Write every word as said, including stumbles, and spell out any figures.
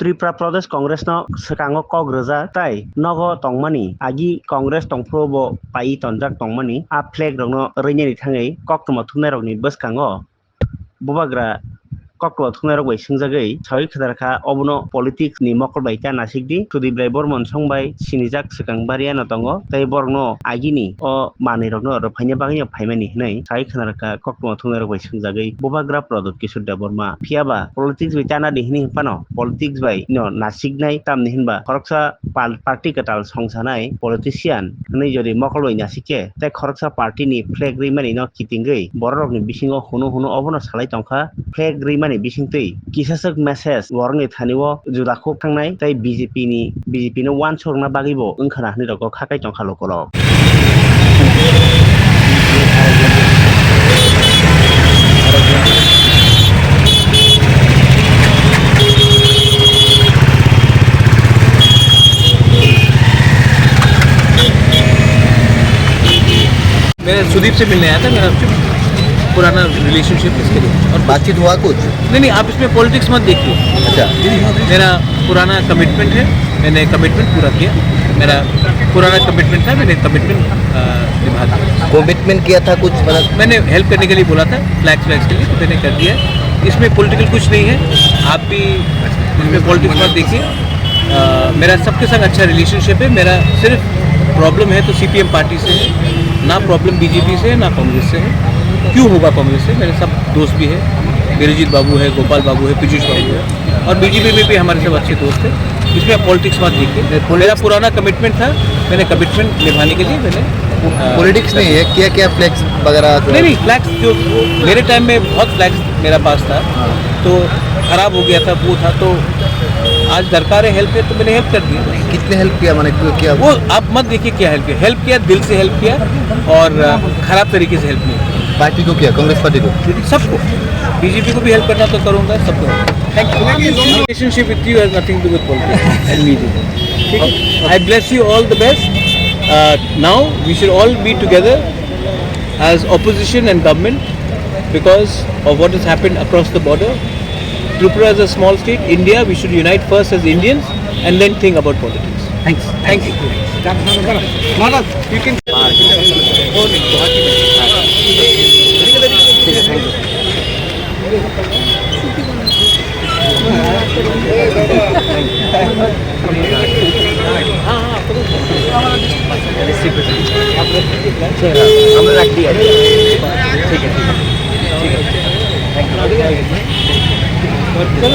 Tripura Pradesh Congress no swkango kok rwjak tai nogo tongmani agi Congress tongphuru bo pai tonjak tongmani a flag rokno rwinani thangwi koktwma thumnairokni bwskango bubagra koktwma thumnairok bai swngjagwi sawi khwdar kha, obono politics ni mokol bai ta nasikdi. Sudip Rai Bormon song bai sinijak swkang bariano tongo, tei borokno agini o manwirokno rwphaina bagwino phaimani hwnwi sawi khwdar kha koktwma thumnairok bai swngjagwi bubagra Pradyot Kishore Debbarma. Phiya ba politics bai chana di hwnwi phano politics bai no nasiknai, tamni hwnba khoroksa pal-, party kwtal songsanai politician hwnwi jodi mokol bai nasikhe, tei khoroksa party ni flag rimani no kitingwi bororokni bisingo hunu hunu obono salai tongkha. Flag rimani bisingtwi kisaswk message borokni thani o juda khuk thangnai tei B J P ni, B J P no uansukna bagwi bo wngkhana hwnwi rokgo khakai tongkha lukurok. मैं सुदीप से मिलने आया था, मेरा पुराना रिलेशनशिप, इसके लिए। और बातचीत हुआ कुछ? नहीं, नहीं, आप इसमें पॉलिटिक्स मत देखिए। अच्छा। मेरा पुराना कमिटमेंट है, मैंने कमिटमेंट पूरा किया। मेरा पुराना कमिटमेंट था, मैंने कमिटमेंट निभा दिया। कमिटमेंट किया था कुछ, मतलब? मैंने हेल्प करने के लिए बोला था, फ्लैग्स व्लैग्स के लिए, तो मैंने कर दिया। इसमें पॉलिटिकल कुछ नहीं है, आप भी इसमें पॉलिटिक्स मत देखिए। अ, मेरा सबके संग अच्छा रिलेशनशिप है। मेरा सिर्फ प्रॉब्लम है तो सीपीएम पार्टी से है, ना प्रॉब्लम बीजेपी से है, ना कांग्रेस से है। क्यों होगा कांग्रेस से? मेरे सब दोस्त भी है, बिरजीत बाबू है, गोपाल बाबू है, पीयूष बाबू है, और बीजेपी में भी हमारे सब अच्छे दोस्त हैं। इसमें आप पॉलिटिक्स मत देखिए। मेरा पुराना कमिटमेंट था, मैंने कमिटमेंट निभाने के लिए मैंने, अ, पॉलिटिक्स नहीं है, क्या क्या फ्लैग्स वगैरह? नहीं, नहीं, फ्लैग्स जो मेरे टाइम में बहुत फ्लैग्स मेरा पास था, तो खराब हो गया था, वो था, तो आज दरकार है हेल्प है, तो मैंने हेल्प कर दिया। कितने हेल्प किया, माने, क्यों किया? वो आप मत देखिए क्या हेल्प किया, हेल्प किया, दिल से हेल्प किया और, अ, खराब तरीके से हेल्प नहीं किया। पार्टी को किया, कांग्रेस पार्टी को? सबको, बीजेपी को भी हेल्प करना तो करूँगा, सबको। Thank you. Relationship with you has nothing to do with politics and me. ठीक है? I bless you all the best. Uh, now we should all be together as opposition and government because of what has happened across the border. Tripura is a small state. India, we should unite first as Indians and then think about politics. Thanks. Thank you. Madam, you can. ठीक है, ठीक है, ठीक है। Thank you।